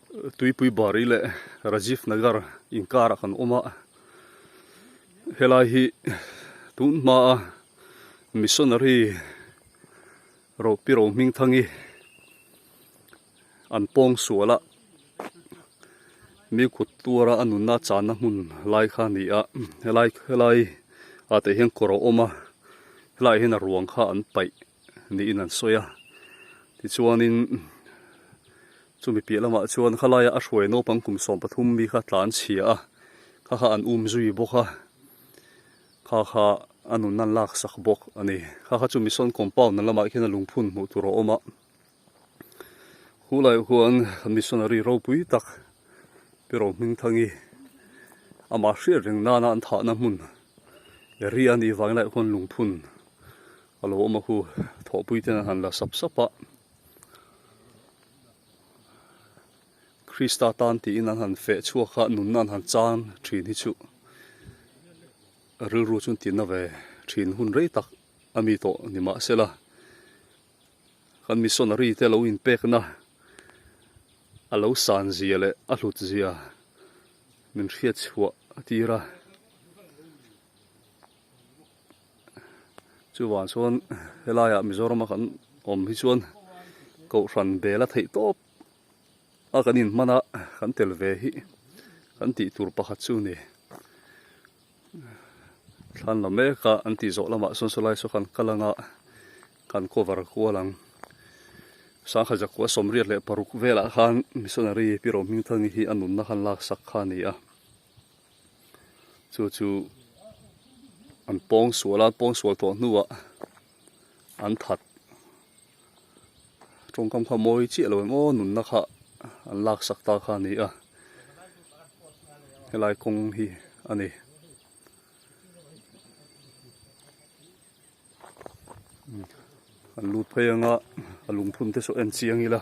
Tuipui Bari leh Rajiv Nagar inkarah kan awm a, helai hi tun hmaa missionary Ropi Rohmingthangi an pawng sual a, mi kut tuara a nunna channa hmun lai kha a ni a, helai helai ah te hian kawr a awm a, helaiah hian a ruang kha an paih niin an sawi a, tichuanin chumi piah lamah chuan khalaia a hruai naupang kum 13 mi kha tlan chhia a, kha kha an um zui bawk a, kha kha a nunna an lak sak bawk a ni. Kha kha chu mission compound lamah khian a lungphun hmuh tur a awm a, khulaiah khuan missionary ropui tak Pi Rohmingthangi amah hriat reng nana an thahna hmun area a nih vangin laiah khuan lungphun a lo awm a khu thawhpui ten an han la sap sap a Krista tan tiin an han feh chhuak a nunna an han chan thin hi chu rilru chu an tinna ve thin hun rei tak a mi tawh ni mahsela kan missionary te lo inpekna a lo san zia leh a hlut zia min hriat chhuah a tir a. Chuvang chuan helaiah Mizorama kan awm hi chuan Kohhran bel a theih tawp a kan inhman a kan tel ve hi kan tih tur pakhat chu a ni. Thlan la mek a an tih zawh lamah sawn sawlai saw kan kal anga kan cover kual ang. Sangha zakua 86 velah khan missionary Pi Rohmingthangi hi a nunna khan laksak kha a ni a. Chu chu an pawng sual a an pawng sual tawh hnuah an that tawngkam kha mawi chiah lo em aw nunna kha an lak sak ta kha a ni a helai kawng hi a ni. An lut phei anga a lungphun te saw en chiang ila.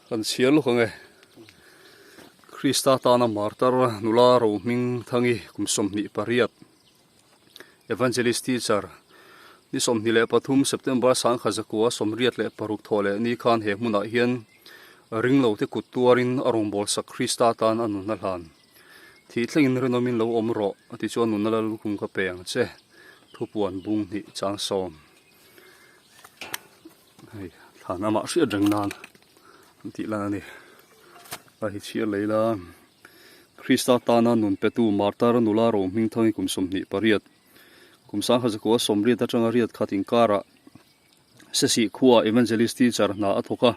Kan chhiar lawk ang e. Krista tana martar nula Rohming Thangi kum 28 Evangelist Teacher ni 23 September 1986 thawh leh ni khan he hmunah hian ringlo te kut tuarin a rawngbâwl sak Krista tan a nunna hlan. Thih thlengin rinawmin lo awm rawh a ti chuan nunna lallukhum ka pe ang che. Thupuan bung hnih chang sawm. Hei thlan amah hriat reng nan an tih lan a ni. A hi chhiar lei la. Krista tana nun petu Martar nula Rohmingthangi kum 28, kum 1980 atanga riat khat inkarah Sesih khuaah Evangelist Teacher hna a thawk a.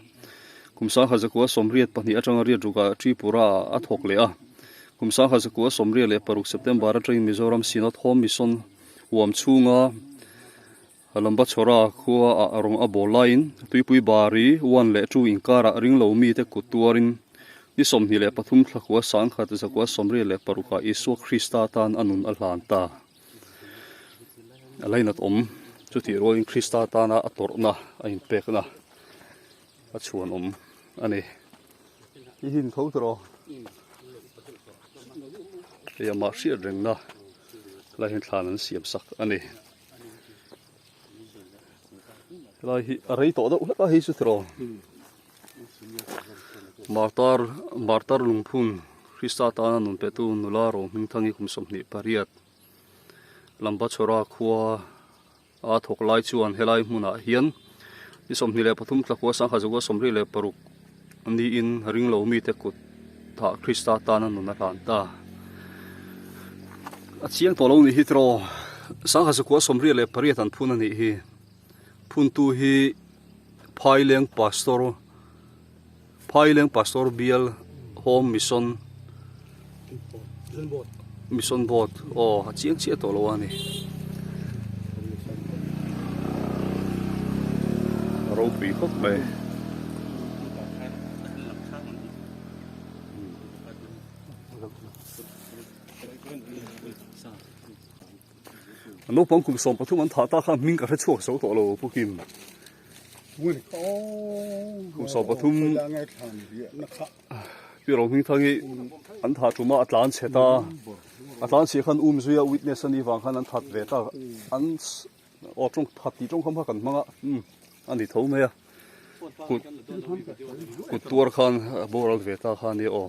Kum 1982 atanga riat rukah Tripura-ah a thawk leh a. Kum 1986 September atangin Mizoram Synod Home Mission huam chhunga Lambachhawra khuaah rawng a bawl laiin Tuipui Bari one leh two inkarah ringlo mite kut tuarin ni 23 thlakua 1986-ah Isua Krista tan a nun a hlan ta. A lainat awm chutih rualin Krista tana a tawrhna a inpekna a chhuan awm a ni. I hin kho tawh rawh. Hei amah hriat rengna lai hian thlan an siam sak a ni. Helai hi a rei tawh deuh hlek a hei chu tiraw. Martar Martar lungphun Krista tana nun petu nula Rohmingthangi kum 28 Lambachhawra khua a thawk lai chuan helai hmunah hian ni 23 tlakua 1986 niin ringlo mite kut thah Krista tana nun a hlan ta. A chiang tawh lo nih hi tiraw 1988 an phun a nih hi. Phuntu hi Phaileng Pastor Phaileng Pastor Bial Home Mission Mission Board aw a chiang chiah tawh lo a ni. A ropui khawp mai. Naupang kum 13 an thah ta kha hming ka hre chhuak zo tawh lo Pu Kim. Kum 13 Pi Rohmingthang hi an thah ṭuma a tlan chhe ta. A tlan chhiah khan um zuia witness a nih vang khan an that ve ta. An. Aw tawng that tih tawngkam kha kan hmang a umm a ni tho mai a kut kut tuar khan a boral ve ta kha nia aw.